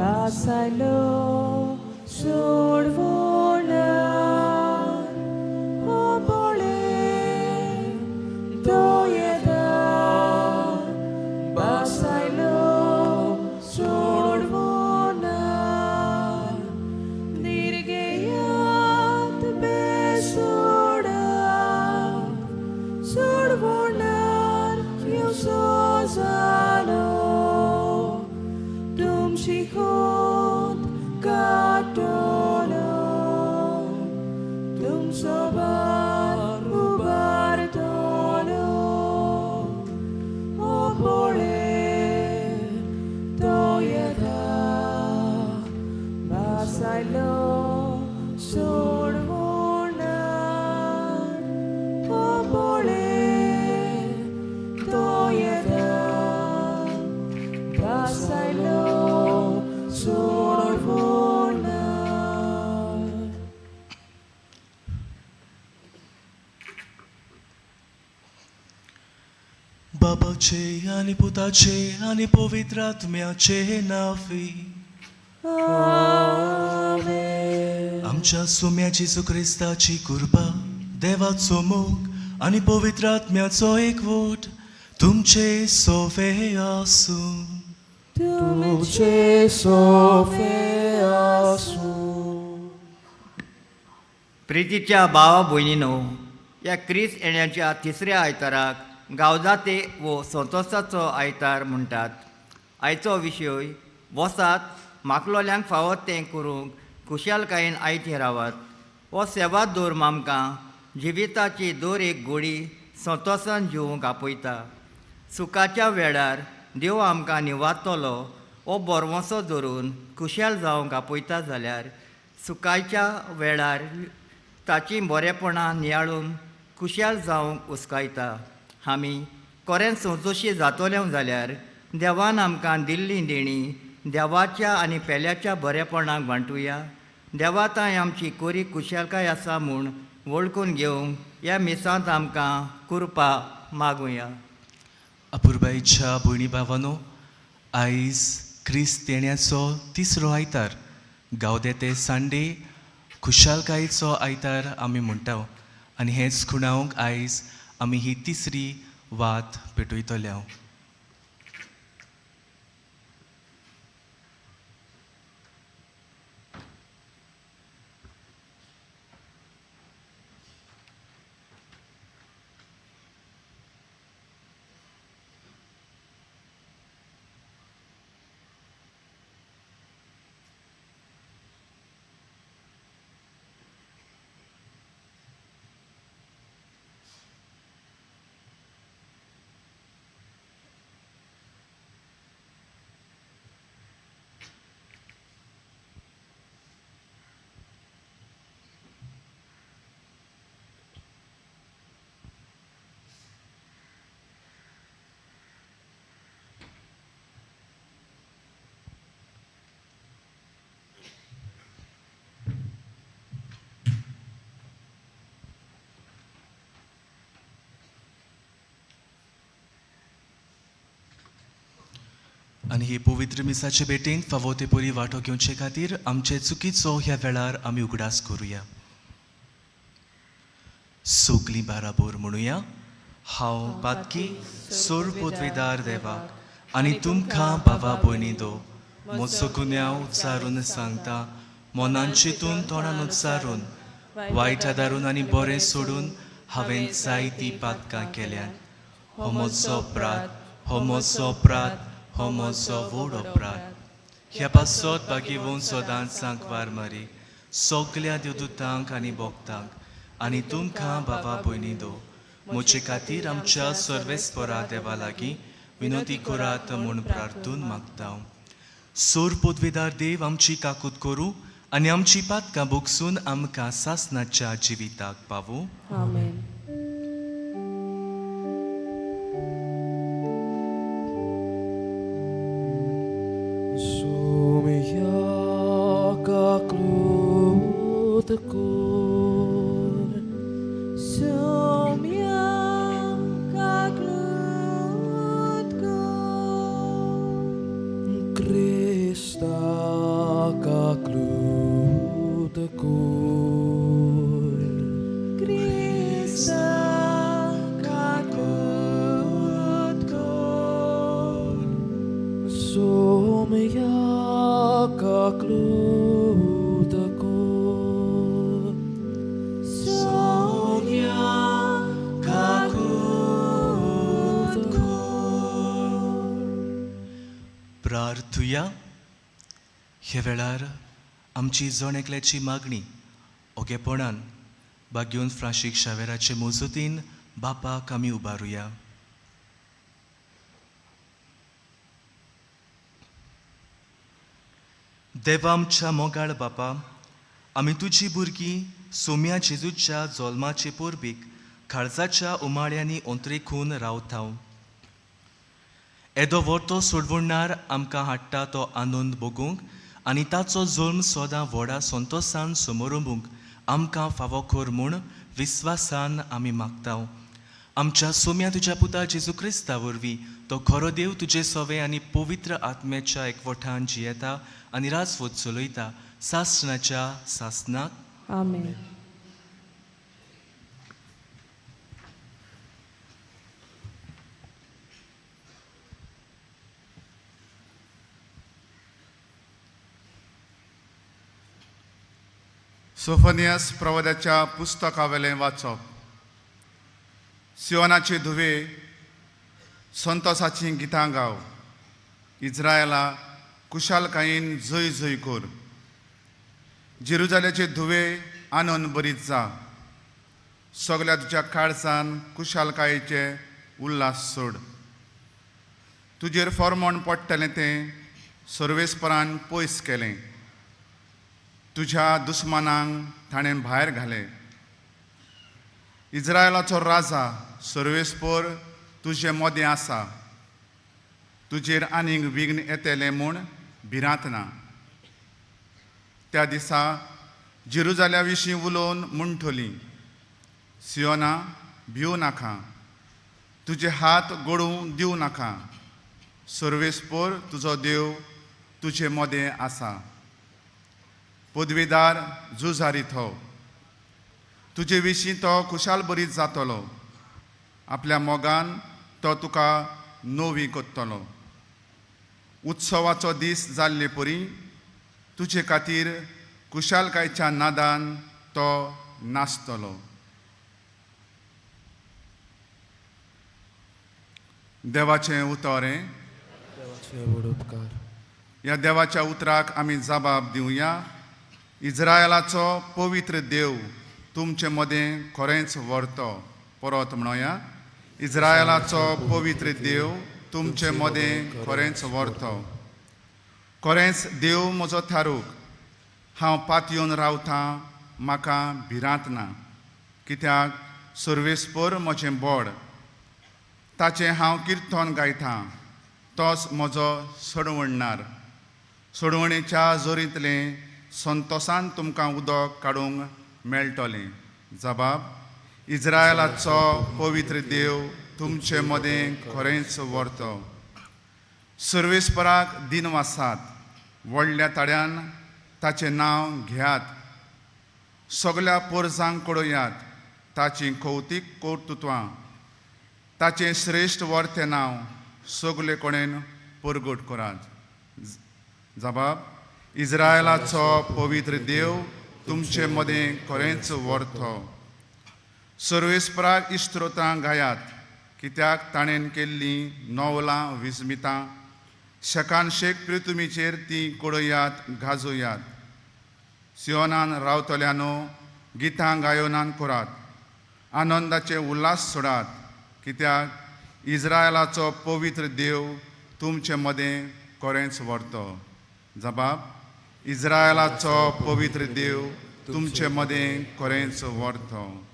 Pasalo sorvonar Opole toyeda Basailo sorvonar Nirgeyat besoda Sorvonar Yosozano Tumshihot katolo Tum sobar ubartolo Opole toyeda Basailo sorvonar Opole toyeda Basailo sorvonar. बाबाचे आनी पुताचे आनी पवित्र आत्म्याचे नांवी. Amen. आमच्या सुम्या जेजू क्रिस्ताची कृपा, देवाचो मोग आनी पवित्र आत्म्याचो एकवट तुमचे सोवे आसूं. तुमचे सोफे आसूं. प्रितीच्या भावा भयणीनो, ह्या क्रिस्त येण्याच्या तिसऱ्या आयताराक गांवजाते वो संतोसाचो आयतार म्हणटात. आयचो विशय वसात माकलोल्यांक फावो तें करूंक खुशालकायेन आयते रावात. हो सेवा धर्म आमकां जिविताची दर एक गोडी संतोसान जिवंक आपयता. सुखाच्या वेळार देव आमकां निवारतलो हो बरवंसो धरून खुशाल जावंक आपयता, जाल्यार सुखाच्या वेळार ताचीं बरेपणां नियाळून खुशाल जावंक उस्कायता. आमी कोरेन संतोशी जातले जाल्यार देवान आमकां दिल्ली देणी देवाच्या आनी पेल्याच्या बरेपणाक वांटुया. देवा तांय आमची कोरी खुशालकाय आसा म्हूण वळखून घेवंक ह्या मिसांत आमकां कृपा मागुया. अपुरबाईच्या भयणी भावानो, आयज क्रिस्त येण्याचो तिसरो आयतार, गावदेते संडे, खुशालकायेचो आयतार आमी म्हणटा आनी हेंच खुणावंक आयज आमी ही तिसरी वात पेटयतले हांव. आनी हे पवित्र मिसाचे भेटेन फावो ते परी वांटो घेवचे खातीर आमचे चुकीचो ह्या वेळार आमी उगडास करुया. सगलीं बाराबोर म्हणुया, हांव पातकी सोर पदवेदार देवाक आनी तुमकां बाबा भयणी दो म्हजो गुन्यांव उच्चारून सांगता. मनान चिंतून, तोंडान उच्चारून, वायट आदारून आनी बरें सोडून हांवें जायतीं पातकां केल्यात. हो म्हजो अपराध, हो म्हजो अपराध, हो म्हजो व्हड अपराध. ह्या पासत बागेवन सदांच सांकवार मारी सगल्या देवदूतांक आनी भक्तांक आनी तुमकां बाबा भयणी दो म्हजे खातीर आमच्या सर्वेस्परा देवा लागीं विनोती करात म्हूण प्रार्थून मागता. सोर पदवेदार देव आमची काकूत करूं आनी आमची पातकां भोगसून आमकां सासनाच्या जिविताक पावूं. आमेन. Soumya काकलूत कोर. सोम्या काकूत कोर. प्रार्थुया. ह्या वेळार आमची जण एकल्याची मागणी ओगेपणान बागेवन फ्रांशीक शावेराचे मोजूतीन बापाक आमी उबारुया. देवा आमच्या मोगाळ बापा, आमी तुजी भुरगीं सोम्या जेजूच्या जल्माचे परबीक काळजाच्या उमाळ्यांनी ओंतरेखून रावता. येदो व्हरतो सोडवणार आमकां हाडटा तो आनंद भोगूंक आनी ताचो जल्म सदां व्हडा संतोसान समोरंबूंक आमकां फावो कर म्हूण विस्वासान आमी मागता. आमच्या सोम्या तुज्या पुता जेजू क्रिस्ता वरवीं तो खरो देव तुजे सवे आनी पवित्र आत्म्याच्या एकवठान जियेता आनी राजवत चलयता सासणाच्या सासणाक. आमेन. सोफनियस प्रवादाच्या पुस्तकावेलें वाचप. सियोनाचे धुवे, संतोसाचीं गितां गाव. इज्रायला कुशालकायेन जय जय कर. जेरुजाल्याचे धुवे, आनंद बरीत जा. सगल्या तुज्या काळजान कुशालकायेचे उल्हास सोड. तुजेर फॉर्मोण पडटलें तें सर्वेस्परान पयस केलें. तुज्या दुस्मानांक ताणें भायर घाले. इज्रायलाचो राजा सर्वेस्पर तुजे मदें आसा. तुजेर आनीक विघ्न येतलें म्हूण भिरांत ना. त्या दिसा जेरुजाल्या विशीं उलोवन म्हणटली, सियोना भिवू नाका, तुजे हात गोडूं दिवं नाका. सर्वेस्पर तुजो देव तुजे मदें आसा. पदवीदार झुजारी थो, तुजे विशीं तो खुशाल बरीत जातलो. आपल्या मोगान तो तुका नवी कोत्तलो. उत्सवाचो दीस जाल्ले परी तुजे खातीर खुशालकायच्या नादान तो नाचतलो. देवाचें उतर हें. देवाचे व्हड उपकार. ह्या देवाच्या उतराक आमी जबाब दिवया. इज्रायलाचो पवित्र देव तुमचे मदें खरेंच व्हरतो. परत म्हणोया, इज्रायलाचो पवित्र देव तुमचे मदें खरेंच व्हरतो. खरेंच देव म्हजो थारूक, हांव पातयेवन रावतां, म्हाका भिरांत ना. कित्याक सर्वेस्पर म्हजें बोड, ताचें हांव किर्तन गायतां. तोच म्हजो सोडवणणार. सोडवणेच्या जोरींतलें संतोसान तुमकां उदक काडूंक मेळटलें. जबाब, इज्रायलाचो पवित्र देव तुमचे मदें खरेंच व्हरतो. सर्वेस्पराक दिनवासात, व्हडल्या ताड्यान ताचें नांव घेयात. सगल्या पोरजांक कळयात ताचीं कौतीक कर्तुत्वां. ताचें श्रेश्ठ वर्तें नांव सगले कडेन परगट करात. जबाब, इज्रायलाचो पवित्र देव तुमचे मदें खरेंच व्हरतो. सर्वेस्पराक इस्त्रोतां गायात, कित्याक ताणें केल्लीं नवलां विस्मितां. शेकान शेक पृथ्वीचेर तीं कडयात गाजोयात. सियोनान रावतल्यानो गितां गायोनान करात, आनंदाचे उल्हास सोडात. कित्याक इज्रायलाचो पवित्र देव तुमचे मदें खरेंच व्हरतो. जबाब, इज्रायलाचो पवित्र देव तुमचे मदें खरेंच व्हरतो.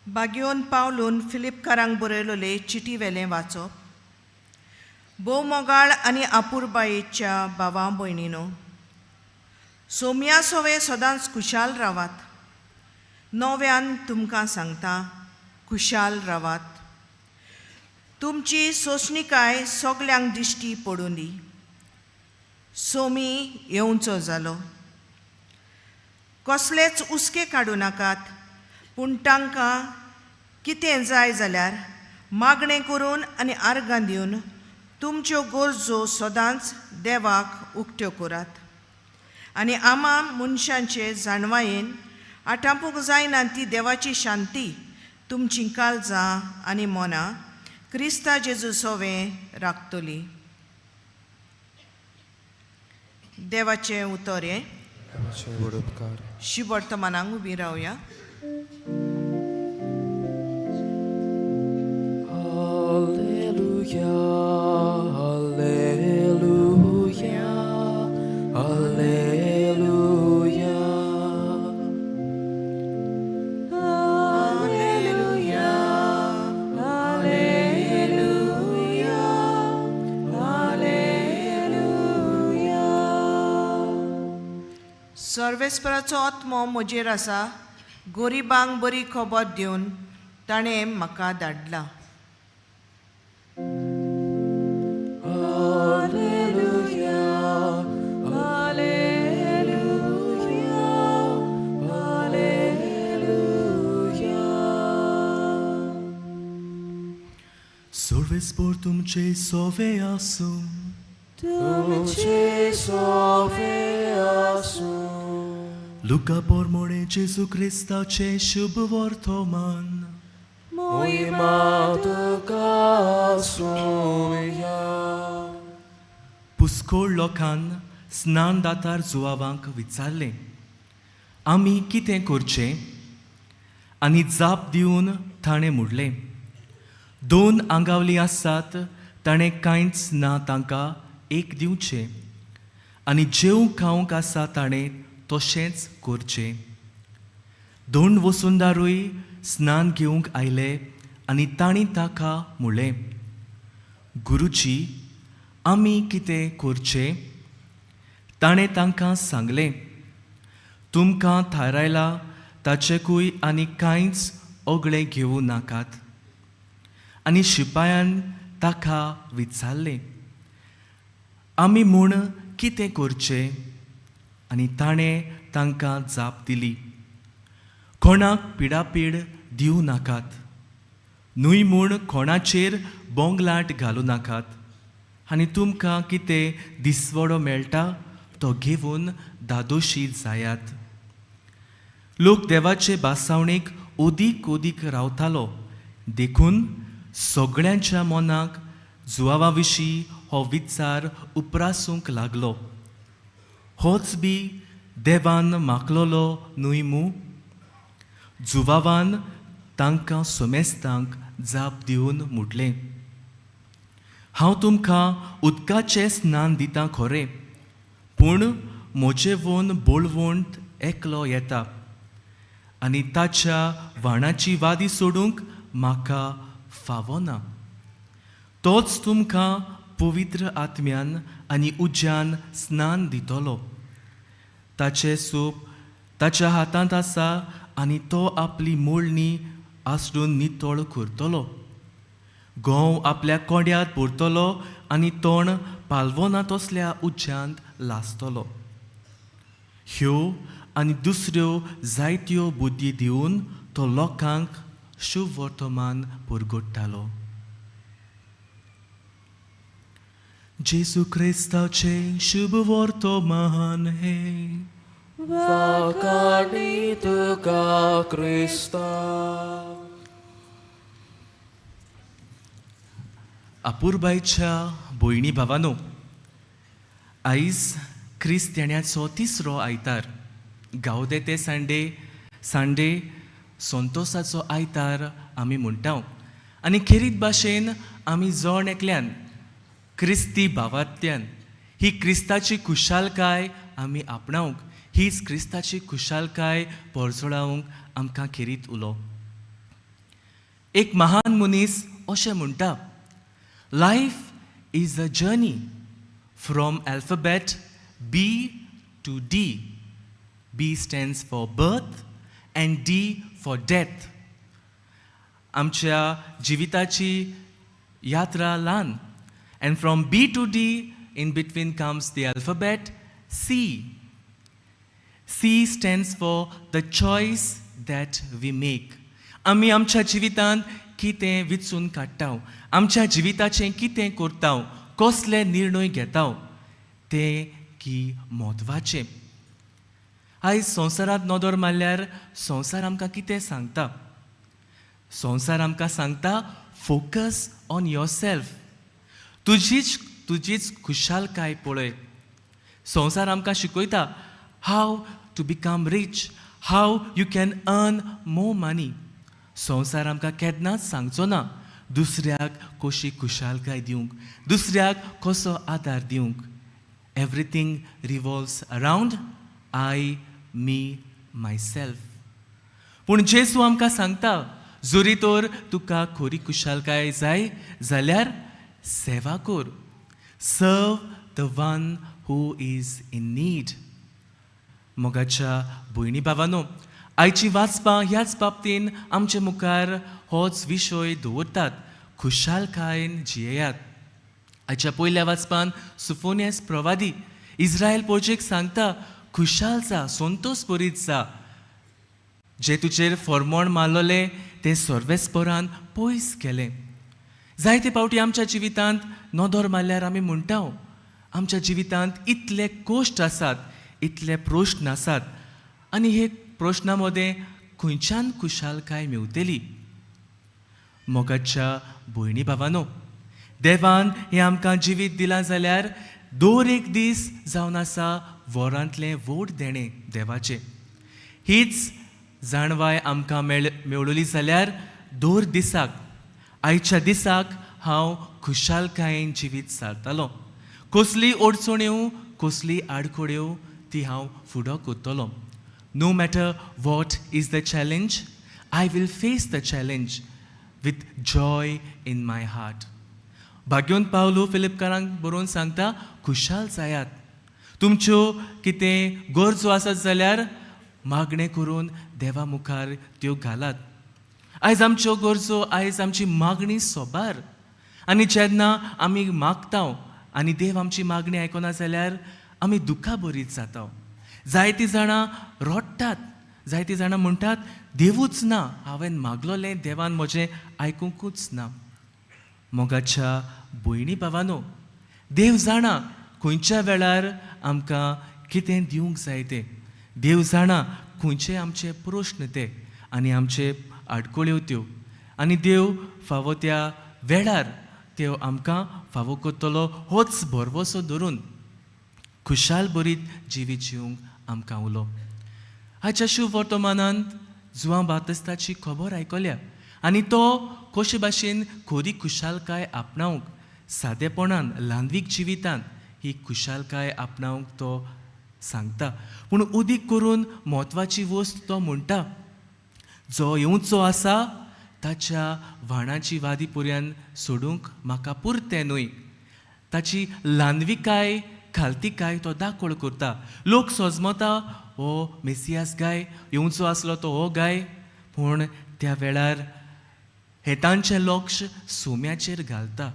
बागयोन पावलून फिलिपकारांक बरयलोले चिटी वेलें वाचप. भोव मोगाळ आनी आपुरबायेच्या भावा भयणीनो, सोम्या सोवे सदांच खुशाल रावात. नव्यान तुमकां सांगता, खुशाल रावात. तुमची सोंसणिकाय सगल्यांक दिश्टी पडूं दी. सोमी येवचो जालो. कसलेच उस्के काडूं नाकात, पूण तांकां कितें जाय जाल्यार मागणें करून आनी आर्गां दिवन तुमच्यो गरजो सदांच देवाक उक्त्यो करात। आनी आमा मनशांचे जाणवायेन आटापूंक जायना ती देवाची शांती तुमचीं काळजां आनी मनां क्रिस्ता जेजू सोवें राखतली। देवाचें उतर हें। देवाचे व्हड उपकार। शिवर्तमानाक उबी रावया। Alleluia, Alleluia, Alleluia. Alleluia, Alleluia, Alleluia. सर्वेस्पराचो आत्मो म्हजेर आसा, गोरिबांक बरी खबर दिवन ताणें म्हाका धाडला। Alleluia, Alleluia, Alleluia. सर्वेस्पोर तुमचे सोवे आसूं। तुमचे सोवे आसूं। लुका पोरमोणे जेजू क्रिस्ताचे शुभ वर्तमान। मोहिमा तुका आसूया। पुस्कोळ लोकान स्नान दातार जुवावांक विचारलें, आमी कितें करचें? आनी जाप दिवन ताणें म्हणलें, दोन आंगावली आसात ताणें कांयच ना तांकां एक दिवचें, आनी जेवंक खावंक आसा ताणें तशेंच करचें। दोन वसुंदारूय स्नान घेवंक आयले आनी तांणी ताका म्हणलें, गुरुजी आमी कितें करचें? ताणें तांकां सांगलें, तुमकां थारायला ताचेकूय आनी कांयच ओगळें घेवं नाकात। आनी शिपायान ताका विचारलें, आमी म्हूण कितें करचें? आनी ताणें तांकां जाप दिली, कोणाक पिडापीड दिवं नाकात, न्हय म्हूण कोणाचेर बोंगलाट घालूं नाकात, आनी तुमकां कितें दिसवडो मेळटा तो घेवन दादोशी जायात। लोक देवाचे बासावणेक ओदीक ओदीक रावतालो, देखून सगळ्यांच्या मनाक जुवावा विशीं हो विचार उप्रासूंक लागलो, होच बी देवान मागलोलो न्हय मूं? जुवावान तांकां सोमेस्तांक जाप दिवन म्हटलें, हांव तुमकां उदकाचें स्नान दितां खरें, पूण म्हजे वोन बळवंत एकलो येता आनी ताच्या व्हाणाची वादी सोडूंक म्हाका फावना। तोच तुमकां पवित्र आत्म्यान आनी उज्यान स्नान दितलो। ताचें सूप ताच्या हातांत आसा आनी तो आपली मोळणी आसडून नितळ करतलो, गंव आपल्या कोड्यांत भरतलो आनी तण पालवना तसल्या उज्यांत लासतलो। ह्यो आनी दुसऱ्यो जायत्यो बुद्दी दिवन तो लोकांक शुभ वर्तमान पुरगोडटालो। जेजू क्रिस्ताचें शुभ वर्तमान हें। वाखाणी तुका क्रिस्ता। अपुरबायच्या भयणी भावानो, आयज क्रिस्त येण्याचो तिसरो आयतार, गावदे ते सांडे सांडे संतोसाचो आयतार आमी म्हणटा। आनी खेरीत भाशेन आमी जण एकल्यान क्रिस्ती भावात्यान ही क्रिस्ताची खुशालकाय आमी आपणावंक, हीच क्रिस्ताची खुशालकाय परजळावंक आमकां खेरीत उलो। एक महान मनीस अशें म्हणटा, life is a journey from alphabet B to D. B stands for birth and D for death. आमच्या जिविताची यात्रा ल्हान, and from B to D in between comes the alphabet C. C stands for the choice that we make. आमी आमच्या जिवितांत कितें विचून काडटा, आमच्या जिविताचें कितें करता, कसले निर्णय घेता तें की म्हत्वाचें. आयज संवसारांत नदर मारल्यार संवसार आमकां कितें सांगता? संवसार आमकां सांगता, focus on yourself, तुजीच तुजीच खुशालकाय पळय. संवसार आमकां शिकयता how to become rich, how you can earn more money. संवसार आमकां केन्नाच सांगचो ना दुसऱ्याक कशी खुशालकाय दिवंक, दुसऱ्याक कसो आदार दिवंक. Everything revolves around I, me, myself. पूण जेजू आमकां सांगता, जरी तर तुका खरी खुशालकाय जाय जाल्यार सेवा कर. Serve the one who is in need. मोगाच्या भयणी भावानो, आयची वाचपां ह्याच बाबतीन आमचे मुखार होच विशय दवरतात, खुशालकायेन जियेयात. आयच्या पयल्या वाचपान सुफोनियस प्रवादी इस्रायल पोर्जेक सांगता, खुशाल जा, संतोष बरीत जा, जे तुजेर फॉर्मोण मारलोले तें सर्वेस्परान पयस केलें. जायते फावटी आमच्या जिवितांत नदर मारल्यार आमी म्हणटा, आमच्या जिवितांत इतले कश्ट आसात, इतले प्रश्न आसात आनी हे प्रश्ना मदें खंयच्यान खुशालकाय मेवतली? मोगाच्या भयणी भावानो, देवान हें आमकां जिवीत दिलां जाल्यार दर एक दीस जावन आसा वरांतलें व्हड देणें देवाचें. हीच जाणवाय आमकां मेळ्ळली जाल्यार दर दिसाक, आयच्या दिसाक हांव खुशालकायेन जिवीत सारतालो. कसली अडचण येवं, कसली आडखळ येवं, ती हांव फुडो करतलो. No matter what is the challenge, I will face the challenge with joy in my heart. भाग्योन Pavlu फिलिपकारांक बरोवन सांगता, खुशाल जायात. तुमच्यो कितें गरजो आसत जाल्यार मागणें करून देवा मुखार त्यो घालात. आयज आमच्यो गरजो, आयज आमची मागणी सोबार आनी जेन्ना आमी मागता आनी देव आमची मागणी आयकना जाल्यार आमी दुख्खा बरीत जाता. जायतीं जाणां रडटात, जायतीं जाणां म्हणटात, देवूच ना, हांवें मागलोलें देवान म्हजें आयकुंकूच ना. मोगाच्या भयणी भावानो, देव जाणा खंयच्या वेळार आमकां कितें दिवंक जाय तें. देव जाणा खंयचे आमचे प्रश्न ते आनी आमचे आडकळ्यो त्यो आनी देव फावो त्या वेळार त्यो आमकां फावो करतलो. होच भरवसो धरून खुशाल बरीत जिवीत जिवंक आमकां उलो. आयच्या शुभ वर्तमानांत जुवां बातिस्ताची खबर आयकल्या आनी तो कशे भाशेन खरी खुशालकाय आपणावंक सादेपणान ल्हानवीक जिवितान ही खुशालकाय आपणावंक तो सांगता. पूण उदीक करून म्हत्वाची वस्त तो म्हणटा, जो येवचो आसा ताच्या व्हाणाची वादी पर्यंत सोडूंक म्हाका पुरतें न्हय. ताची ल्हानविकाय, खालतिकाय तो दाखोळ करता. लोक सजमता हो मेसियास गाय, येवचो आसलो तो हो गाय. पूण त्या वेळार हे तांचें लक्ष सोम्याचेर घालता.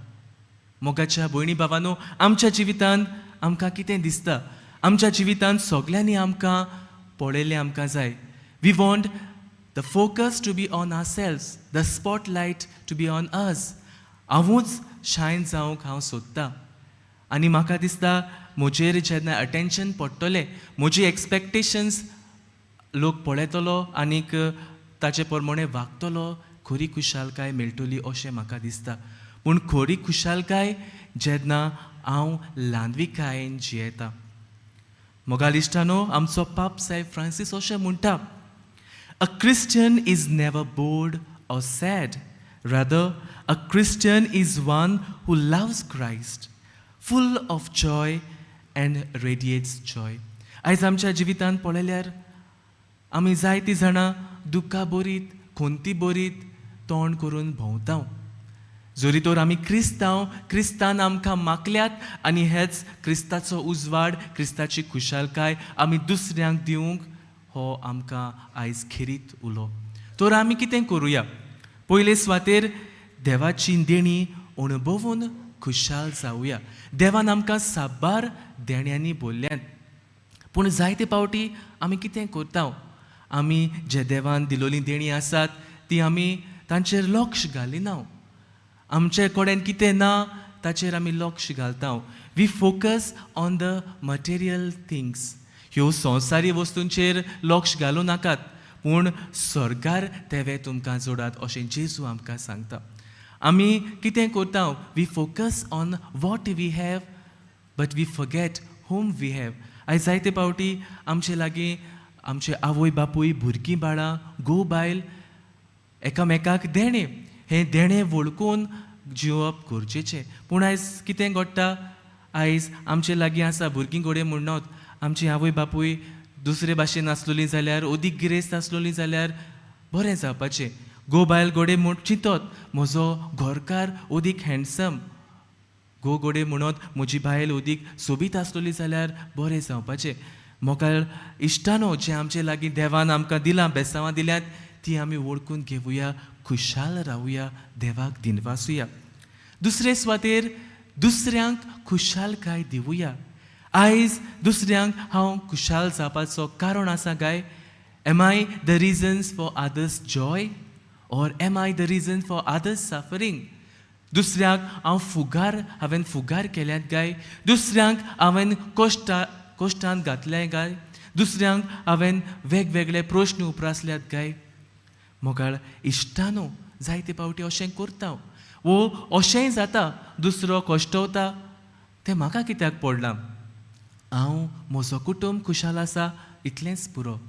मोगाच्या भयणी भावानो, आमच्या जिवितांत आमकां कितें दिसता? आमच्या जिवितांत सगल्यांनी आमकां पळयलें आमकां जाय. We want the focus to be on ourselves, the spotlight to be on us. हांवूच शायन जावंक हांव सोदतां आनी म्हाका दिसता म्हजेर जेन्ना अटेंशन पडटलें, म्हजी एक्सपेक्टेशन्स लोक पळयतलो आनीक ताचे प्रमाणे वागतलो, खरी खुशालकाय मेळटली अशें म्हाका दिसता. पूण खरी खुशालकाय जेन्ना हांव ल्हानविकायेन जियेता. मोगाळ इश्टानो, आमचो पाप साहेब फ्रांसीस अशें म्हणटा, "A Christian is never bored or sad. Rather, a Christian is one who loves Christ, full of joy and radiates joy." आयज आमच्या जिवितांत पळयल्यार आमी जायतीं जाणां दुख्खा बरीत, खंती बरीत तोंड करून भोंवता. जरी तर आमी क्रिस्तांव, क्रिस्तान आमकां मागल्यात आनी हेच क्रिस्ताचो उजवाड, क्रिस्ताची खुशालकाय आमी दुसऱ्यांक दिवंक हो आमकां आयज खेरीत उलो. तर आमी कितें करुया? पयले सुवातेर देवाची देणी अणभवून खुशाल जावया. देवान आमकां साबार देण्यांनी भरल्यात. पूण जायते पावटी आमी कितें करता, आमी जे देवान दिलोलीं देणीं आसात ती आमी तांचेर लक्ष घालिना. आमचे कडेन कितें ना ताचेर आमी लक्ष घालता. We focus on the material things. ह्यो संवसारी वस्तूंचेर लक्ष घालूं नाकात, पूण स्वर्गार तेवे तुमकां जोडात अशें जेजू आमकां सांगता. आमी कितें करता, we focus on what we have but we forget whom we have. आयज जायते पावटी आमचे लागीं आमचे आवय बापूय, भुरगीं बाळां, घोव बायल एकामेकाक देणें, हें देणें वळखून जिवप गरजेचें. पूण आयज कितें घडटा, आयज आमचे लागीं आसा भुरगीं घोडे म्हणत आमची आवय बापूय दुसरे भाशेन आसलोलीं जाल्यार, अदीक गिरेस्त आसलोलीं जाल्यार बरें जावपाचें. घोव बायल घोडे म्हूण चिंतत म्हजो घरकार अदीक हँडसम, घोव घोडे म्हणत म्हजी बायल अदीक सोबीत आसलोली जाल्यार बरें जावपाचें. मोगाळ इश्टानो, जें आमचे लागीं देवान आमकां दिलां, बेसांवां दिल्यात, ती आमी वळखून घेवया, खुशाल रावया, देवाक दिनवासुया. दुसरे सुवातेर दुसऱ्यांक खुशालकाय दिवया. आयज दुसऱ्यांक हांव खुशाल जावपाचो कारण आसा काय? Am I the reasons for others joy or am I the reason for others suffering? दुसऱ्यांक हांव फुगार, हांवें फुगार केल्यात काय? दुसऱ्यांक हांवें कश्टान घातलें काय? दुसऱ्यांक हांवें वेगवेगळे प्रश्न उप्रासल्यात काय? मोगाळ इश्टानो, जायते पावटी अशें करता वो अशेंय जाता, दुसरो कश्टवता तें म्हाका कित्याक पडलां, हांव म्हजो कुटुंब खुशाल आसा इतलेंच पुरो.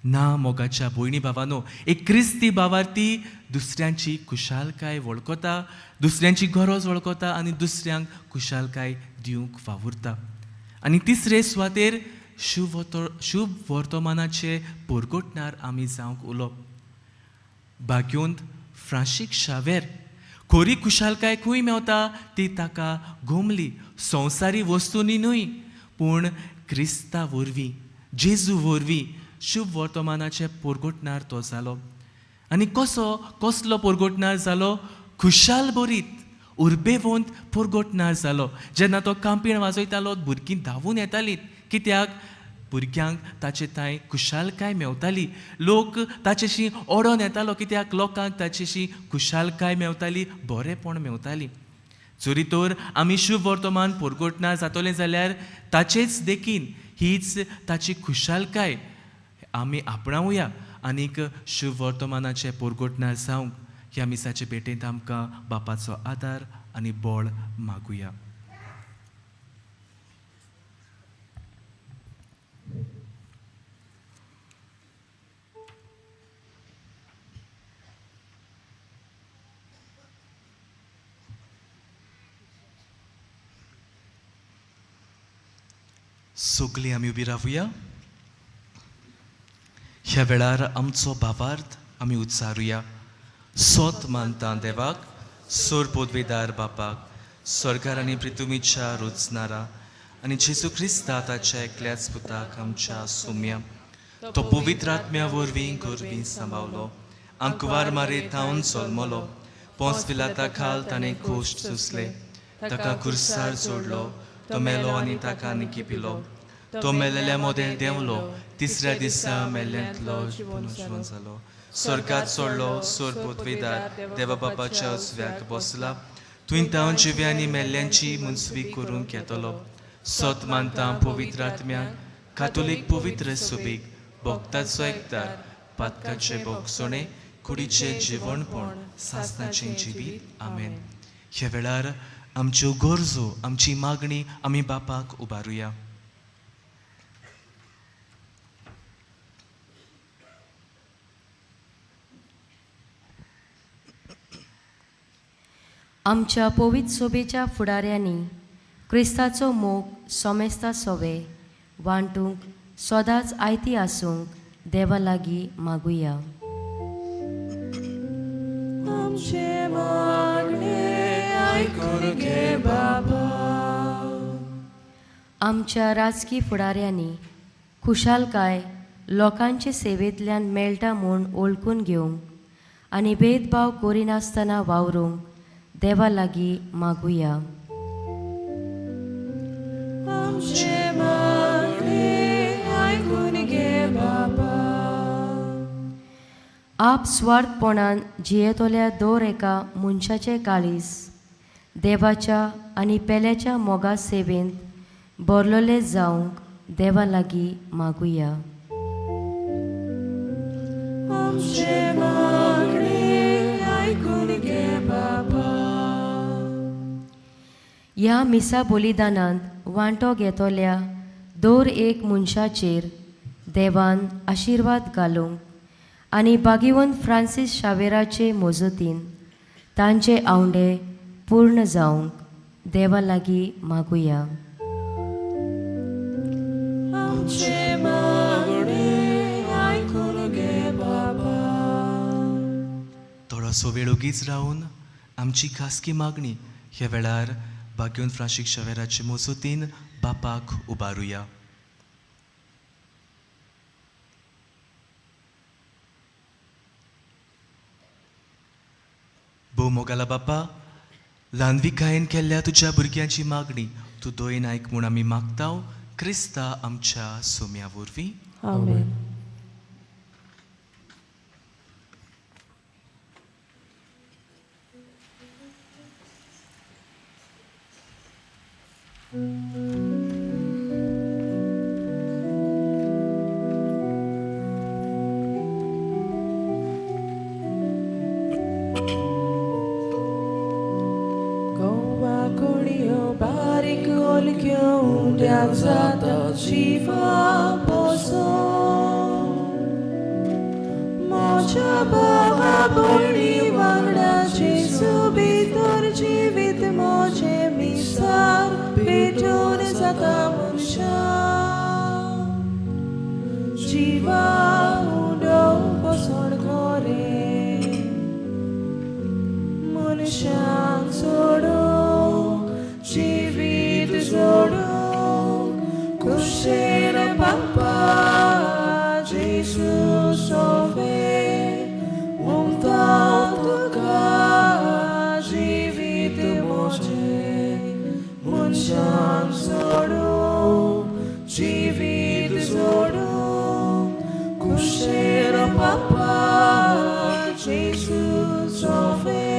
ना मोगाच्या भयणी भावानो, एक क्रिस्ती भावार्थी दुसऱ्यांची खुशालकाय वळखता, दुसऱ्यांची गरज वळखता आनी दुसऱ्यांक खुशालकाय दिवंक वावुरता. आनी तिसरे सुवातेर शुभ वर्तमानाचे परगटणार आमी जावंक उलोवप. भाग्योंत फ्रांशीक शावेर खरी खुशालकाय खंय मेवता ती ताका गोमली, संवसारी वस्तूंनी न्हय पूण क्रिस्ता वरवीं, जेजू वरवीं शुभ वर्तमानाचे परगटणार तो जालो. आनी कसो कसलो परगटणार जालो? खुशाल बरीत उर्बेवंत परगटणार जालो. जेन्ना तो कांपीण वाजयतालो भुरगीं धांवून येतालीं, कित्याक? भुरग्यांक ताचे थंय खुशालकाय मेवताली. लोक ताचेशी ओडोन येतालो, कित्याक? लोकांक ताचेशी खुशालकाय मेवताली, बरेंपण मेवताली. जरी तर आमी शुभ वर्तमान परगटणार जातलें जाल्यार ताचेच देखीन हीच ताची खुशालकाय आमी आपणावया आनीक शुभ वर्तमानाचें परगटणार जावंक ह्या मिसाचे भेटेंत आमकां बापाचो आदार आनी बळ मागुया. सगळीं आमी उबी रावया. ह्या वेळार आमचो भावार्थ आमी उच्चारुया. सोत मानता देवाक, सोर पोदवेदार बापाक, स्वर्गार आनी पृथ्वीच्या रचणारा आनी जेजू क्रिस्ता ताच्या एकल्याच पुताक आमच्या सुम्या, तो पवित्र आत्म्या वरवीं गोरवीं सांबावलो, आंकवार मारे थावन जल्मलो, पोंस पिलाता खाल ताणें कोश्ट सोंसले, ताका खुर्सार सोडलो, तो मेलो आनी ताका निकिपिलो, तो मेलेल्या मोदें देंवलो, तिसऱ्या दिसा मेल्ल्यांतलो पुनर्जीवन जालो, स्वर्गात सोडलो, सोर पोतवेदार देवा बापाच्या उजव्याक बसला, तुवें तावन जिव्यांनी मेल्ल्यांची मुनसुबी करूंक येतलो. सत मानता पवित्र आत्म्याक, कातोलीक पवित्र सुबीक, भक्ताचो एकदार, पातकाचे बोगसोणे, कुडीचें जिवणपण, सासनाचें जिवीत. आमेन. ह्या वेळार आमच्यो गरजो, आमची मागणी आमी बापाक उबारुया. आमच्या पवित्र सोबेच्या फुडाऱ्यांनी क्रिस्ताचो मोग सोमेस्ता सोवे वांटूंक सदांच आयती आसूंक देवा लागीं मागुया. आमचें मागणें आयकून घे बाबा. आमच्या राजकी फुडाऱ्यांनी खुशालकाय लोकांचे सेवेंतल्यान मेळटा म्हूण वळखून घेवंक आनी भेदभाव करिनासतना वावरूंक देवा लागीं मागुया. आमचें मागणें आपस्वार्थपणान जियेतल्या दर एका मनशाचें काळीज देवाच्या आनी पेल्याच्या मोगा सेवेंत बरलोले जावंक देवा लागीं मागुया. आमचें मागणें आयकून घे बाबा. ह्या मिसा बलिदानांत वांटो घेतल्या दर एक मनशाचेर देवान आशिर्वाद घालूंक आनी भागीवंत फ्रांसीस शावेराचे मजतीन तांचे आवंडे पूर्ण जावंक देवा लागीं मागुया. आमचें मागणें आयकून घे बाबा. थोडोसो वेळ ओगीच रावन आमची खासगी मागणी ह्या वेळार भाग्योन फ्रांसीक शावेराचे मजतीन बापाक उबारुया. भोव मोगाला बापा, ल्हानविकायेन केल्ल्या तुज्या भुरग्यांची मागणी तूं दोयन आयक म्हूण आमी मागताव क्रिस्ता आमच्या सोम्या वरवीं. आमेन. गोवा कोणयो बारीक ओलक्यो उंड्याक जाता जिवा पोसो. म्हज्या बाबा भयणी वांगडा जेजू भितर जिवीत म्हजें मिसार पेटून जाता मनशां. जिवा उंडो बसण खरें मनशांक सोडूंक जिवीत जोडूंक कुशेन बापा जेजू सोवे उमता तुका जिवीत म्हजें मनशांक सोडूंक जिवीत जोडूंक कुशेन बापा जेजू सोवे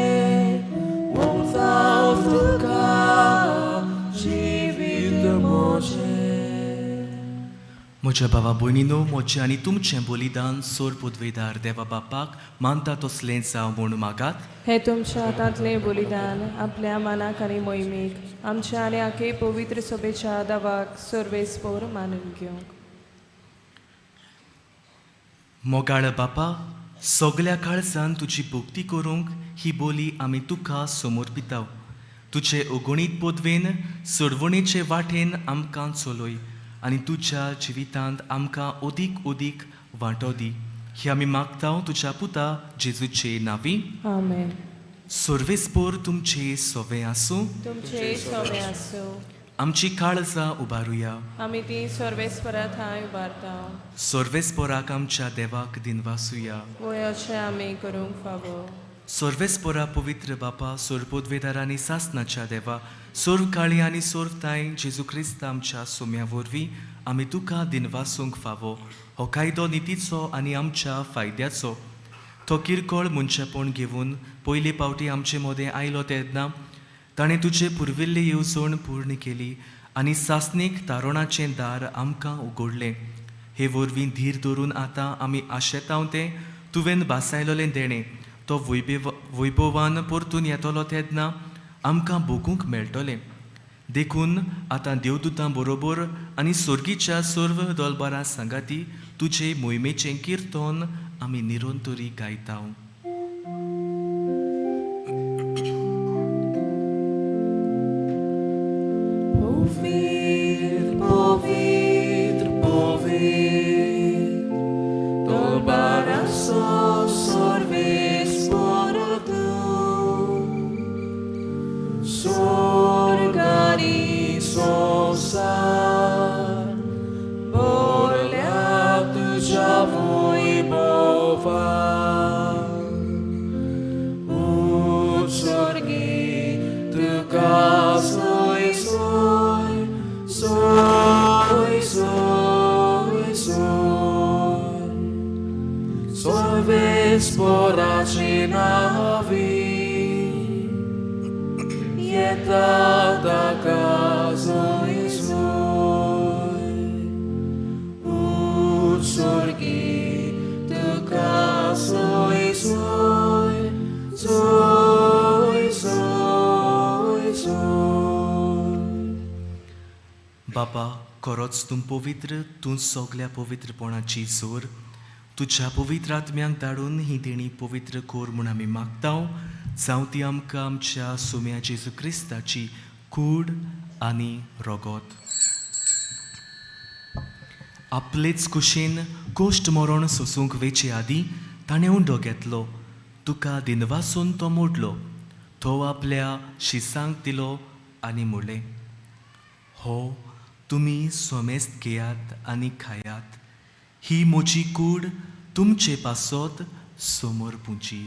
उमता तुका जिवीत म्हजें. म्हज्या भावा भयणीनो, म्हजें आनी तुमचें बलिदान सोर पदवेदार देवा बापाक मानता तसलें जावं म्हूण मागात. हे तुमच्या हातांतलें बलिदान आपल्या मनाक आनी मोहिमेक आमच्या आनी आखे पवित्र सभेच्या दावाक सर्वेस्पोर मानून घेवंक. मोगाळ बापा, सगल्या काळजान तुजी भक्ती करूंक ही बोली आमी तुका समर्पिताव. तुजे अगणीत पदवेन सोडवणेचे वाटेन आमकां चलय आनी तुज्या जिवितांत आमकां अदीक अदीक वांटो दी. ही आमी मागताव तुज्या पुता जेजूचे नांवी. आमेन. सर्वेस्पोर तुमचे सोवे आसूं. तुमचे सोवे आसूं. आमची काळजां उबारुया. आमी ती सर्वेस्परा थांय उबारता. सर्वेस्पोराक आमच्या देवाक दिनवासुया. वय अशें आमी करूंक फावो. सर्वेस्पोरा पवित्र बापा, सोरपोदवेदार आनी सासनाच्या देवा, सर्व काळी आनी सर्व तांय जेजू क्रिस्त आमच्या सोम्या वरवीं आमी तुका दिनवासूंक फावो. हो कायदो नितीचो आनी आमच्या फायद्याचो. तो किरकोळ मनशेपण घेवन पयले पावटी आमचे मदें आयलो तेन्ना ताणें तुजे पुर्विल्ली येवजण पूर्ण केली आनी सासणीक तारोणाचें दार आमकां उगडलें. हे वरवीं धीर धरून आतां आमी आशेताव तें तुवें बासायलोलें देणें तो वैभवान परतून येतलो तेन्ना आमकां भोगूंक मेळटलें. देखून आतां देवदूतां बरोबर आनी सोर्गीच्या सर्व दोलबारां सांगाती तुजे मोहिमेचें किर्तन आमी निरंतरी गायता. Povid, povid, povid, dolbaraso sorves portu, sorgani sosar, borlea tuja voi bova. सर्वेस्पोराची नांवी येता ताका जोय जोय उत्सर्गी तुका जोय जोय जोय जोय जोय. बापा, खरोच तूं पवित्र, तूं सगल्या पवित्रपणाची जोर. तुज्या पवित्र आत्म्यांक धाडून ही देणी पवित्र कोर म्हूण आमी मागता. जावं ती आमकां आमच्या सुम्या जेजू क्रिस्ताची कूड आनी रोगोत. आपलेच कुशीन कोश्ट मरण सोसूंक वेचे आदीं ताणें उंडो घेतलो, तुका दिनवासून तो मोडलो, तो आपल्या शिसांक दिलो आनी म्हणलें, हो तुमी सोमेस्त घेयात आनी खायात, ही म्हजी कूड तुमचे पासत समोर पुची.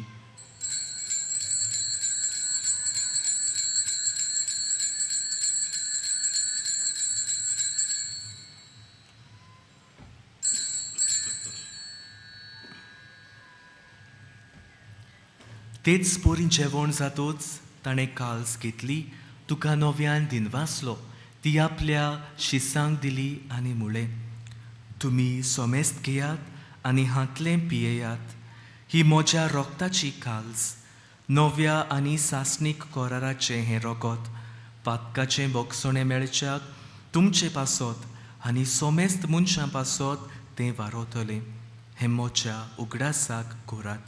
तेच पोरी जेवण जातोच ताणें काल्स घेतली, तुका नव्यान दिनवासलो, ती आपल्या शिसांक दिली आनी म्हणलें, तुमी सोमेस्त घेयात आनी हांतलें पियेयात, ही म्हज्या रोगताची काल्स, नव्या आनी सासणीक कोराराचें हें रोगत, पातकाचें बोगसणें मेळच्याक तुमचे पासत आनी सोमेस्त मनशां पासत तें वारोतलें. हें म्हज्या उगडासाक कोरात.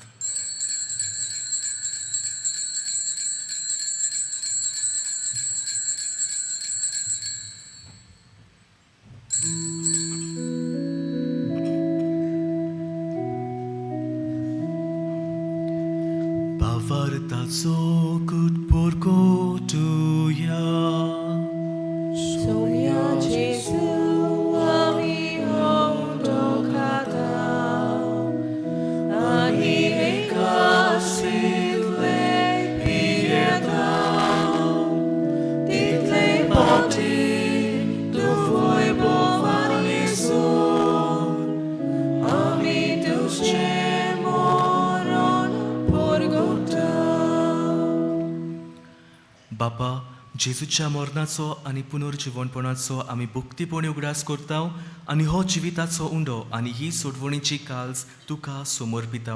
भावार्थाचो कुटपोरकोटुया. सोम्या जेजू आमी उंडो खाता आनी एकासितले पियेता, तितले पावटी तूं फुय भोवानी सोड आमी तुजें मरण परगटा. बापा, जेजूच्या मरणाचो आनी पुनर्जिवणपणाचो आमी भक्तीपणी उगडास करता आनी हो जिविताचो उंडो आनी ही सोडवणीची काल्स तुका समर्पिता.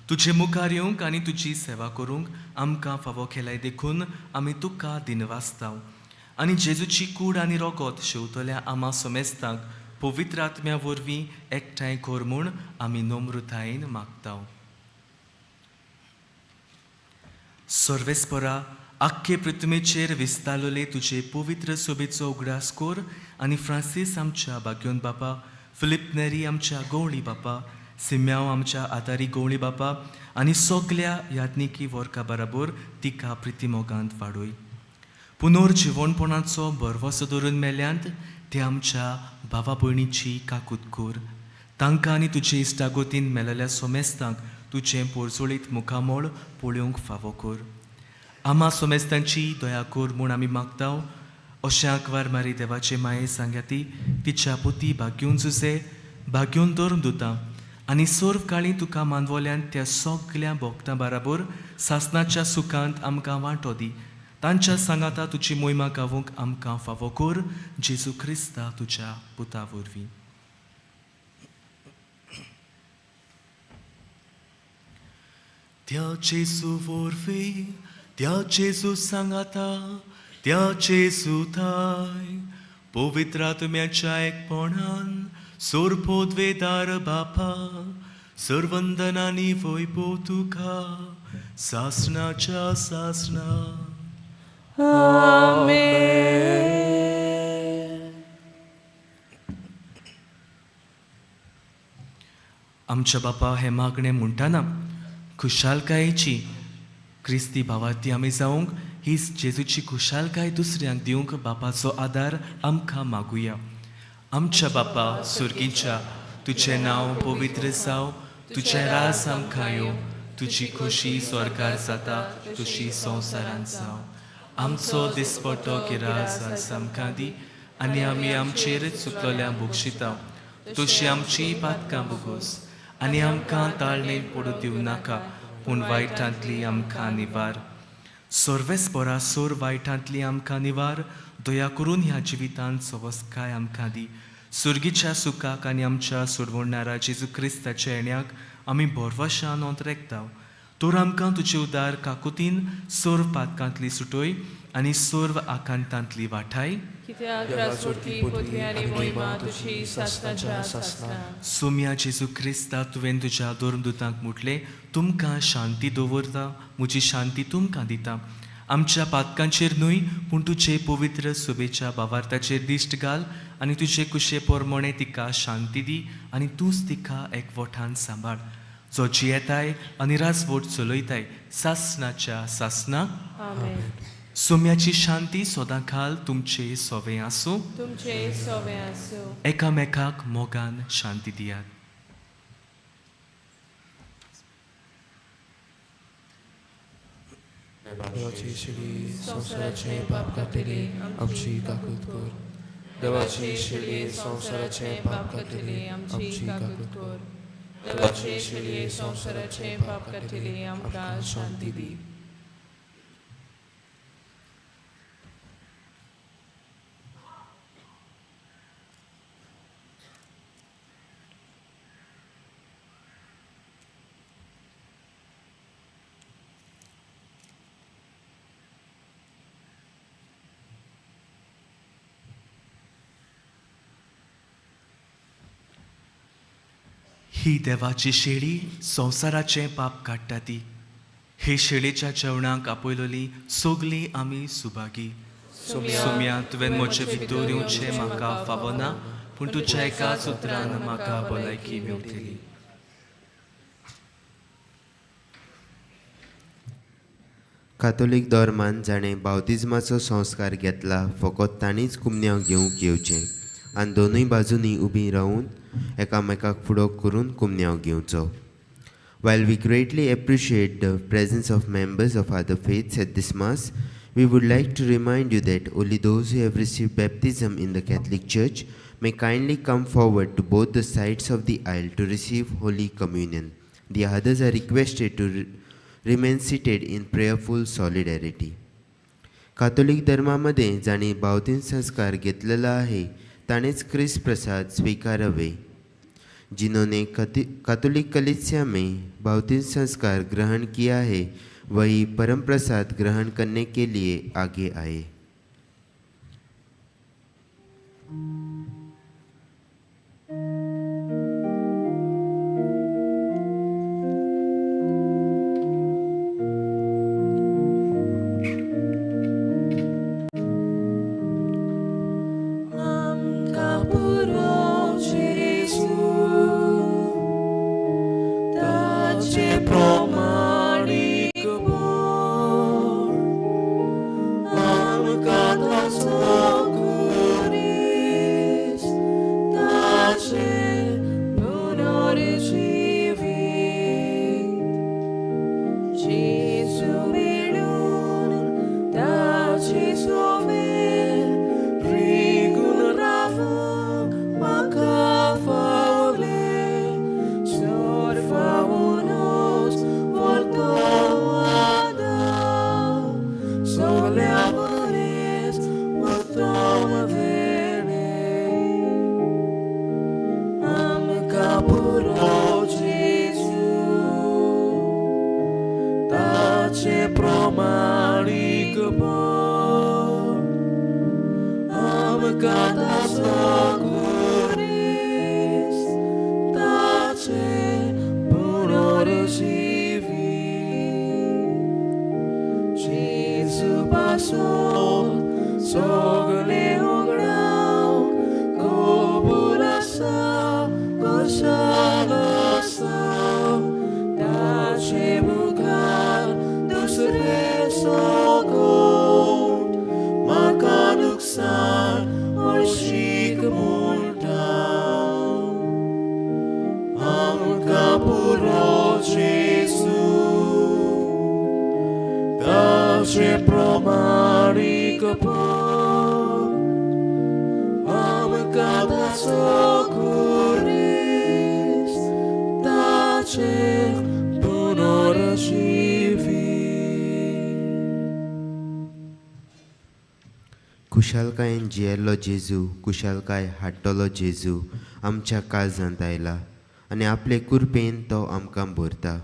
तुजे मुखार येवंक आनी तुजी सेवा करूंक आमकां फावो केलाय देखून आमी तुका दिनवासता. आनी जेजूची कूड आनी रोगोत शेवतल्या आमा समेस्तांक पवित्र आत्म्या वरवीं एकठांय कर म्हूण आमी नम्रतायेन मागता. सर्वेस्परा, आख्खे पृथ्वीचेर विस्तारलेले तुजे पवित्र सोबेचो उगडास कोर आनी फ्रांसीस आमच्या बाग्योन बापा, फिलीप नेरी आमच्या गवळी बापा, सिम्याव आमच्या आदारी गवळी बापा आनी सगल्या याज्ञिकी वर्का बराबर तिका प्रितीमोगांत वाडय. पुनर्जिवणपणाचो भरवसो धरून मेल्यांत ते आमच्या भावा भयणीची काकूत कोर. तांकां आनी तुजे इश्टागोतीन मेलेल्या सोमेस्तांक तुजें पोरजोळीत मुखामळ पळोवंक फावो कोर. आमा सोमेस्तांची दया कोर म्हूण आमी मागता. अशें आंकवार मारी देवाचे माये सांगाती तिच्या पुती भाग्योन जुसे भाग्योन धरून दुता आनी सर्व काळी तुका मानवल्यान त्या सगल्या भोगतां बराबर सासनाच्या सुखांत आमकां वांटो दी. तांच्या सांगाता तुजी मोहिमा गावूंक आमकां फावो कोर, जेजू क्रिस्ता तुज्या पुता वरवीं. त्या जेजू वरवीं, त्या जेजू सांगाता, त्या जेजू थाय पवित्र आत्म्याच्या एकपणान सोरपोद्वेदार बापा, सर्वंदनानी वैभव तुका सासनाच्या सासना. आमेन. आमच्या बापा हें मागणें म्हणटाना खुशालकायेची क्रिस्ती भावार्थी आमी जावंक ही जेजूची खुशालकाय दुसऱ्यांक दिवंक बापाचो आदार आमकां मागुया. आमच्या बापा सुर्गीच्या, तुजें नांव पवित्र जावं, तुजें राज आमकां येवं, तुजी खोशी स्वर्गार जाता तशी संवसारांत जावं. आमचो दिसपटो गिरास आज आमकां दी आनी आमी आमचेर चुकलेल्या बक्षिता तशी आमची पातकां बोगोस आनी आमकां ताळणेन पडूं दिवं नाका, पूण वायटांतली आमकां निवार. सर्वेस्परा सोर वायटांतली आमकां निवार, दया करून ह्या जिवितांत सवसकाय आमकां दी. सुर्गीच्या सुखाक आनी आमच्या सोडवणारा जेजू क्रिस्ताच्या येण्याक आमी भरवशान ओंतरेकता. तर आमकां तुजे उदार काकुतीन सर्व पातकांतली सुटय आनी सर्व आकांतांतली वाठाय. कित्याक राजवटकी पदवी आनी मोहिमा तुजी सासनाच्या सासना. सोम्या जेजू क्रिस्ता, तुवें तुज्या धर्मदुतांक म्हटलें, तुमकां शांती दवरता, म्हजी शांती तुमकां दिता. आमच्या पातकांचेर न्हय पूण तुजे पवित्र सुबेच्या बावार्थाचेर दिश्ट घाल आनी तुजे कुशे पोरमोणे तिका शांती दी आनी तूंच तिका एकवठान सांबाळ, जो जियेताय आनी राजवट चलयताय सासनाच्या सासना. आमेन. सोम्याची शांती सदां खाल तुमचे सोवे आसूं. तुमचे सोवे आसूं. एकामेकाक मोगान शांती दियात. देवाची शिडी संवसाराचें पाप काडटली आमची काकूत कर. देवाची शिडी संवसाराचें पाप काडटली आमची काकूत कर. देवाचे शिडये संवसाराचें पाप काडटली आमकां शांती दी. ही देवाची शेळी संवसाराचें पाप काडटा ती. हे शेळेच्या जेवणाक आपयलोली सगलीं आमी सुभागी. सुम्या, तुवें म्हजे भितर येवचें म्हाका फावना, पूण तुज्या एकाच उतरान म्हाका भलायकी मेवतली. कातोलीक धर्मान जाणें बावतिज्माचो संस्कार घेतला फकत तांणीच कुमन्यांव घेवंक येवचें आनी दोनूय बाजूंनी उबीं रावून एकामेकाक फुडो करून कुमन्यांव घेवचो. While we greatly appreciate the presence of members of other faiths at this Mass, we would like to remind you that only those who have received baptism in the Catholic Church may kindly come forward to both the sides of the aisle to receive Holy Communion. The others are requested to remain seated in prayerful solidarity. Catholic धर्मामध्ये जांणी बावतीन संस्कार घेतलेला आहे ताणेच क्रिस्त प्रसाद स्वीकारावे. जिन्होंने Catholic कलीसिया में बावतीन संस्कार ग्रहण किया है वही परम प्रसाद ग्रहण करने के लिए आगे आए. Amca da socuris, da कुशालकायेन जियेल्लो जेजू, कुशालकाय हाडटलो जेजू आमच्या काळजांत आयला आनी आपले कुरपेन तो आमकां भरता.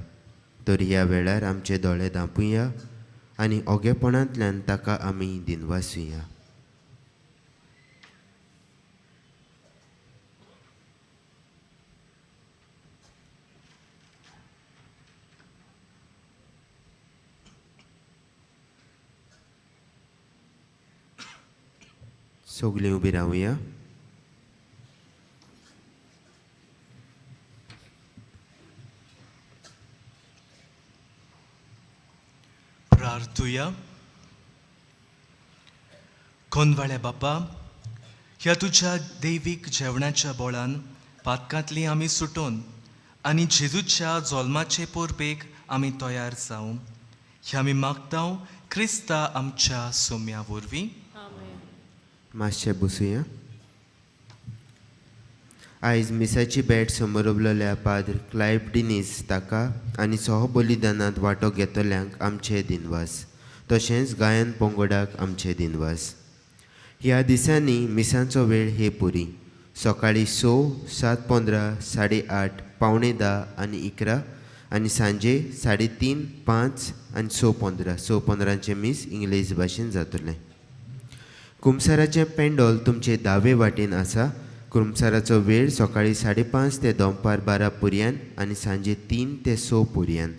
तर ह्या वेळार आमचे दोळे धांपुया आनी ओगेपणांतल्यान ताका आमी दिनवासुया. सगळीं उबी रावया. प्रार्थुया. कोनवाळ्या बापा, ह्या तुज्या दैवीक जेवणाच्या बोळान पातकांतली आमी सुटोवन आनी जेजूच्या जोल्माचे पोरबेक आमी तयार जावं ह्या आमी मागता क्रिस्ता आमच्या सोम्या वरवीं. मातशें बसुया. आयज मिसाची भेट समोरवलेल्या पाद्र क्लायव डिनीस ताका आनी सहबलिदानांत वांटो घेतल्यांक आमचे दिनवास, तशेंच गायन पंगडाक आमचे दिनवास. ह्या दिसांनी मिसांचो वेळ हे पुरी सकाळीं 6, 7:15, 8:30, 9:45 आनी 11 आनी सांजे 3:30, 5 आनी 6:15. 6:15 मीस इंग्लीश भाशेन जातलें. कुमसाराचें पेंडोल तुमचे दावे वाटेन आसा. कुमसाराचो वेळ सकाळीं 5:30 ते दनपार 12 पुरयान आनी सांजे 3 ते 6 पुरयान.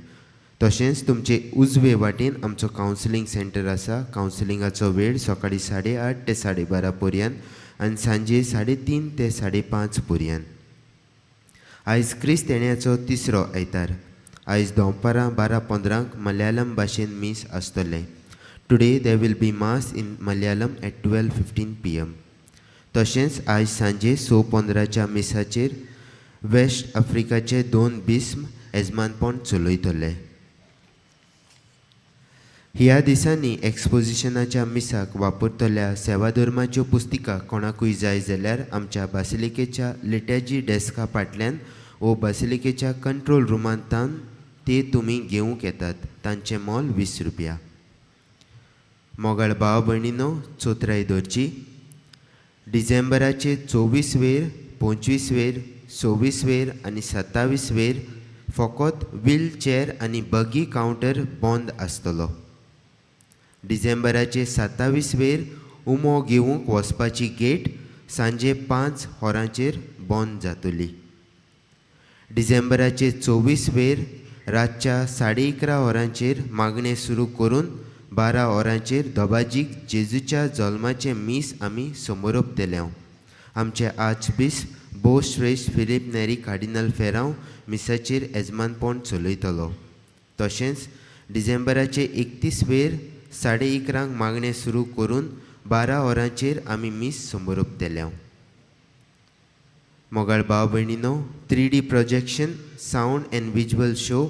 तशेंच तुमचे उजवे वाटेन आमचो कावन्सिलींग सेंटर आसा. कावन्सिलिंगाचो वेळ सकाळीं 8:30 ते 12:30 पुरयान आनी सांजे 3:30 ते 5:30 पुरयान. आयज क्रिस्त येण्याचो तिसरो आयतार. आयज दनपारां 12:15 मलयाळम भाशेन मीस आसतलें. Today there will be mass in Malayalam at 12:15 PM. तशेंच आयज सांजे 6:15 मिसाचेर वेस्ट आफ्रिकाचे 2 बिस्म येजमानपण चलयतले. ह्या दिसांनी एक्सपोजिशनाच्या मिसाक वापरतल्या सेवाधर्माच्यो पुस्तिका कोणाकूय जाय जाल्यार आमच्या बासिलिकेच्या लिटर्जी डेस्का फाटल्यान वो बासिलिकेच्या कंट्रोल रुमांतान ते तुमी घेवंक येतात. तांचें मोल 20 रुपया. मोगाळ भाव भयणीनो, चोत्राय दवरची. डिसेंबराचे 24 वेर, 25 वेर, 26 वेर आनी 27 वेर फकत व्हीलचेअर आनी बगी कावंटर बंद आसतलो. डिसेंबराचे 27 वेर उमो घेवंक वचपाची गेट सांजे 5 वरांचेर बंद जातली. डिसेंबराचे 24 वेर रातच्या 11:30 वरांचेर मागणें सुरू करून 12 वरांचेर दबाजीक जेजूच्या जल्माचें मीस आमी समोरपतले. आमचे आर्चबिस्प भोवश्रेश्ठ फिलीप नेरी कार्डिनल फेरांव मिसाचेर येजमानपण चलयतलो. तशेंच डिसेंबराचे 31 वेर 11:30 मागणें सुरू करून 12 वरांचेर आमी मीस समोरपतले. मोगाळ भाव भयणीनो, 3D projection, sound and visual show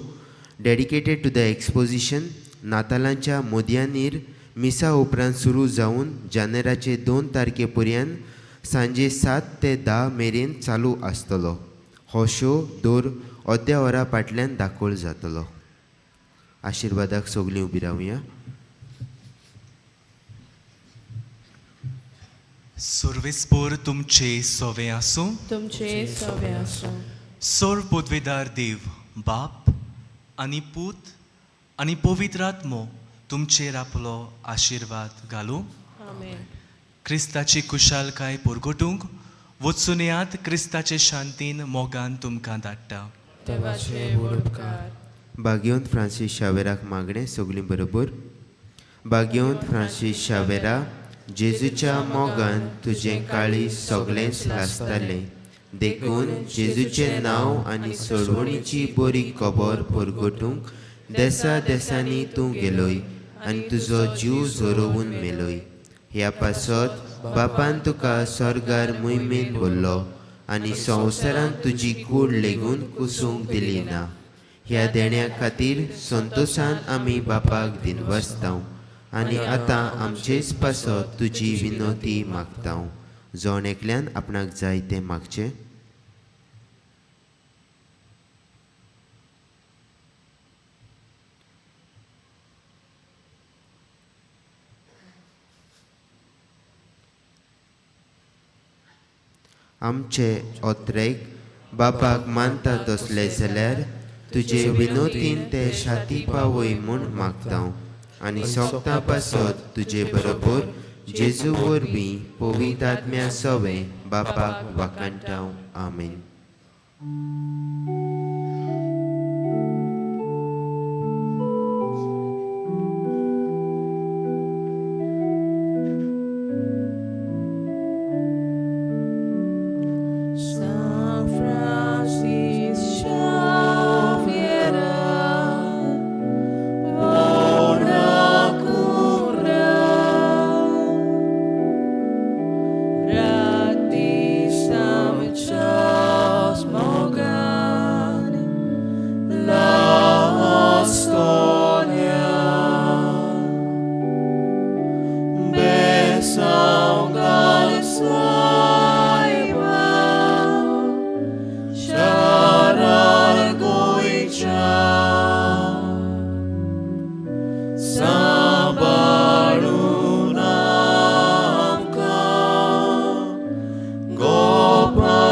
dedicated to the exposition नातालांच्या मोदयानीर मिसा उपरांत सुरू जावन जानेराचे 2 तारखे पर्यंत सांजे 7 ते 10 मेरेन चालू आसतलो. हो शो दर अर्द्या वरा फाटल्यान दाखोवल जातलो. आशिर्वादाक सगळीं उबी रावया. सर्वेस्पोर तुमचे सोवे आसूं. तुमचे सोवे आसूं. सर्व पदवेदार देव बाप आनी पूत आनी पवित्र आत्मो तुमचेर आपलो आशिर्वाद घालूं. आमेन. क्रिस्ताची कुशालकाय परगटूंक वचून येयात. क्रिस्ताचे शांतीन मोगान तुमकां धाडटा. देवाचे व्हड उपकार. भाग्यवंत फ्रांसीस शावेराक मागणें सगळीं बरोबर. भाग्यवंत फ्रांसीस शावेरा, जेजूच्या मोगान तुजें काळीज सगळेंच लासतालें, देखून जेजूचें नांव आनी सोडवणीची बरी खबर परगटूंक देसा देसांनी तूं गेलोय आनी तुजो जीव झरोवन मेलोय. ह्या पासत बापान तुका स्वर्गार मोहिमेन भरलो आनी संवसारांत तुजी कूड लेगून कुसूंक दिली ना. ह्या देण्या खातीर संतोशान आमी बापाक दिनवासता आनी आतां आमचेच पासत तुजी विनोती मागता. जण एकल्यान आपणाक जाय तें मागचें. आमचे ओत्रेक बापाक मानता तसले जाल्यार तुजे विनोतीन ते शाती पावय म्हूण मागता आनी सोगता पासत तुजे बरोबर जेजू वरवीं पवित्र आत्म्या सवें बापाक वाखाणटा. आमेन. San Francis Xavier, ora cura, Radisam Charles Morgan, La Storia, Besang Saiba, Sharar Goicha, Sambarunamka, Gopal.